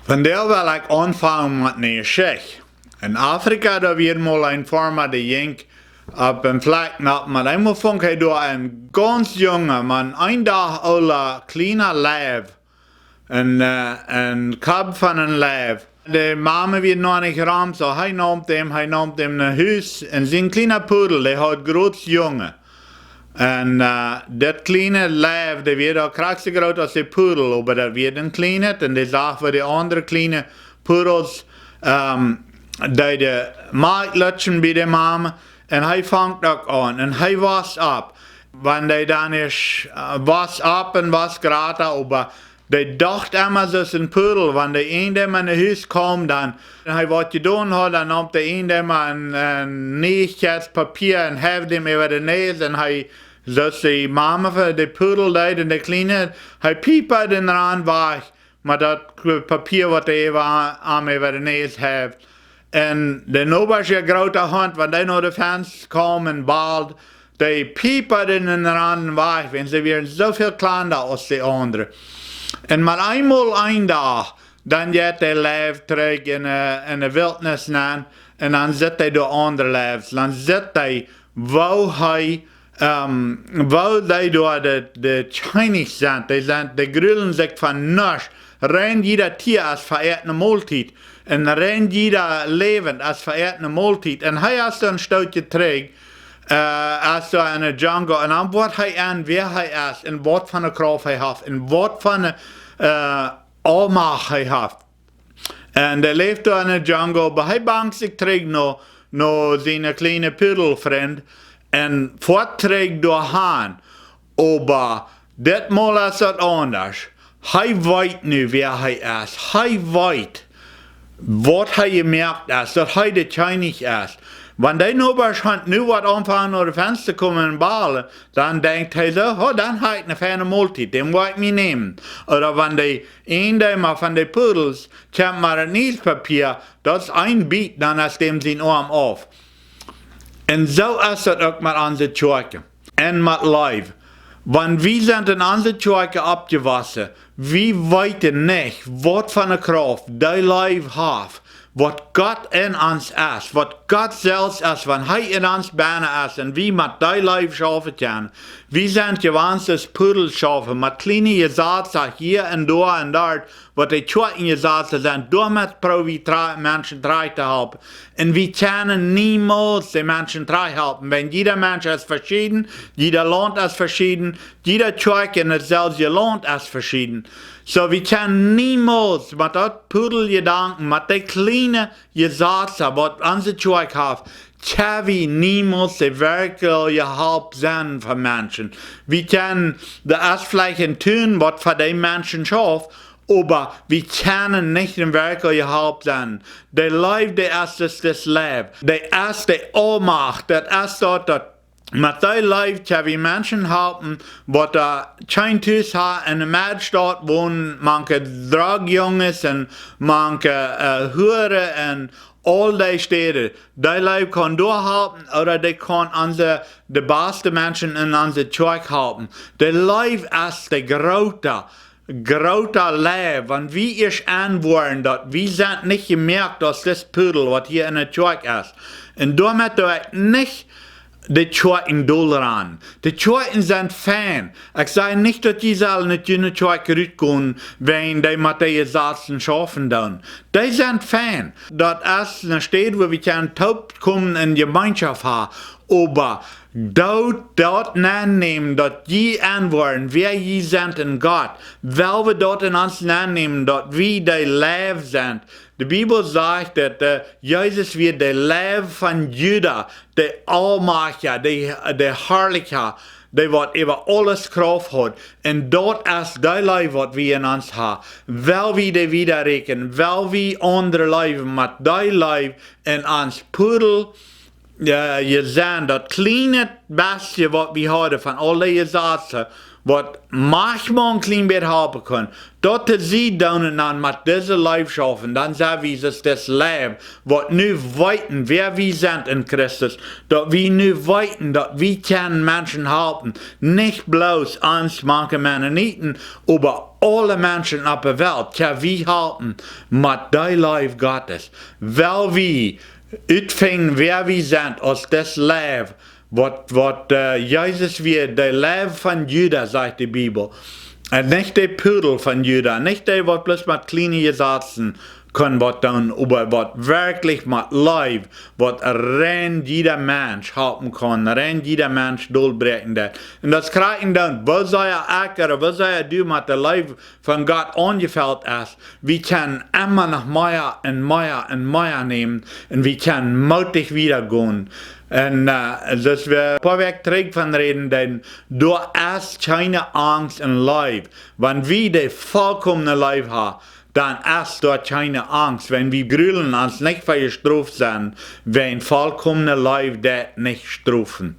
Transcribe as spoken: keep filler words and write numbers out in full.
Vondoag well ekj aunfangen met eene Jeschicht. En Afrika, doa wia mol een Farma, dee jinkj opp een Flakj nopp, oba eemol funk hee doa een gaunz junga, mau een Dach oola, kjliena Leew. Een, eh, een Kap von een Leew. De Mame wia noch nich rom, soo hee neem dän, hee neem dän no Hus. Un sien kjliena Pudel, dee haud groote Junge. Un, eh, daut kjliene Leew, dee wia uk krakjt soo groot aus de Pudel, oba daut wia een kjlienet. Un dee sach, woo de aundre kjliene Pudels, ehm, dee de Malkj lutschen bie de Mame. Un hee funk uk aun. Un hee wos opp. Wan dee dan es, eh, wos opp un wos grata, oba dee docht emma, soo aus een Pudel, wan de Ieejendeema no Hus kjeem, dan, un hee waut jedonen haud, dan neem de Ieejendeema een, een Nieichkjeitspapia un heef däm äwa de Näs un hee, soo aus de Mame fa de Pudel deed un de kjliene, hee piept dän Rand wajch, mau daut Papia waut hee äwa, am äwa de Näs heef. Un de Nobasch äa groota Hunt, wan dee no de Fensta kjeem un bald, dee piept dän Rand wajch, wiels see wieren soo väl kjlanda aus de aundre. Un mau eemol een Dach, dan jeit de Leew trigj en, eh, en de Wiltnis nenn, un dan sitt hee doa aundre Leews, dan sitt hee, woo hee, ehm, woo dee doa de, de Kjennichs sent, dee sent, dee grulen sikj von nuscht. Rein jieda Tia es fa an eene Moltiet. Un rein jieda Läwent es fa an eene Moltiet. Un hee es dan een Stootje trigj, eh, es doa en de Jungle. Un dan woat hee en, wäa hee es. Un waut fa eene Krauft hee haft. Un waut fa eene, eh, Aulmacht hee haft. Un hee läft doa en de Jungle, oba hee bangt sikj trigj no, no siene kjliene Pudelfrint. Un foat trigj doa han. Oba dit Mol es daut aundasch. Hee weet nu, wäa hee es. Hee weet, waut hee jemoakt es, daut hee de Kjennich es. Wan dee Nobasch Hunt nu woat aunfangen no de Fensta komen un balen, dan denkjt hee soo: "Oh, dan hab ekj eene feine Moltiet, dän woa ekj mie nämen." Ooda wan dee een, dee mau von de Pudels, kjemt mau een Niespapia, daut es een Biet, dan es däm sien Oam auf. Un soo es daut uk met onse Kjoakjen. Un met Leew. Wan wie sent en onse Kjoakjen oppjewossen, wie weeten nich, waut fa eene Krauft dee Leew haft, waut Gott en ons es, waut Gott selfst es, wan hee en ons bennen es un wie met dee Leew schaufen kjennen. Wie sent jewant aus Pudels schaufen, met kjliene Jesazen hia un doa un doa, waut de Kjoakjenjesazen sent, doamet proow wie tra-, Menschen trigj to halpen. Un wie kjennen niemols de Menschen trigj halpen, wiels jieda Mensch es veschieden, jieda Launt es veschieden, jieda Kjoakj en daut selwje Launt es veschieden. Soo, wie kjennen niemols met daut Pudeljedanken, met dee kjliene Jesazen, waut onse Kjoakj haft, kjenn wie niemols de werkjliche Help sennen fa Menschen. Wie kjennen, daut es veleicht een Tun, waut fa dee Menschen schauft, oba wie kjennen nich de werkjliche Help sennen. De Leew, dee es daut, daut Läwen. Dee es de Aulmacht, daut es daut, daut met dee Leew kjenn wie Menschen halpen, waut doa kjeen Tus haben, en de Medstaut wonen, mank Drogjunges un mank, eh, Huaren un aul dee Städen. Dee Leew kaun doa halpen, ooda dee kaun onse, de baste Menschen en onse Kjoakj halpen. De Leew es de groote, groote Leew, wan wie ieescht enwoaren, daut wie sent nich jemoakt aus dit Pudel, waut hia en de Kjoakj es. Un doamet doo ekj nich de Kjoakjen dol rannen. De Kjoakjen sent fein. Ekj saj nich, daut jie sellen nich en de Kjoakj rutkomen, wan dee met de Jesazen schaufen doonen. Dee sent fein. Daut es eene Städ, wua wie kjennen toopkomen un Jemeenschoft haben. Oba doot daut aunnämen, daut jie enwoaren, wäa jie sent en Gott. Well wie daut en ons aunnämen, daut wie de Leew sent. De Bibel sajcht, daut, eh, Jesus wia de Leew von Juda, de Aulmachtja, de, de Harlicha, dee waut äwa aules Krauft haud. Un daut es de Leew, waut wie en ons haben. Well wie dee wiedaräkjen, well wie aundre leewen met dee Leew en ons Pudel, eh, jeseenen, daut kjliene bestje, waut wie hauden von aule Jesazen, waut machmol een kjlien bät halpen kaun, daut to see doonen dan met dise Leew schaufen, dan sent wie aus dit Leew, waut nu weeten, wäa wie sent en Christus, daut wie nu weeten, daut wie kjennen Menschen halpen, nich bloos ons mank de Mennoniten, oba aule Menschen opp de Welt kjenn wie halpen met dee Leew Gottes. Well wie utfinjen, wäa wie sent aus dit Leew, waut, waut äh, Jesus wia, de Leew von Juda, sajcht de Bibel. Un nich de Pudel von Juda, nich dee, waut bloos met kjliene Jesazen kunn waut doonen, oba waut werkjlich met Leew, waut rein jieda Mensch halpen kaun, rein jieda Mensch dolbräakjen deit. Un daut kjrieen dan, woo sea ekj ooda woo sea du met de Leew von Gott aunjefelt es, wie kjennen emma noch mea un mea un mea nämen un wie kjennen mootich wieda gonen. Un äh, soo aus wie een poa Wäakj trigj von räden deeden, doa es kjeene Angst en Leew. Wan wie de volkomne Leew haben, dan es doa kjeene Angst. Wan wie grulen ons nich fa jestroft sennen, wiels volkomne Leew deit nich strofen.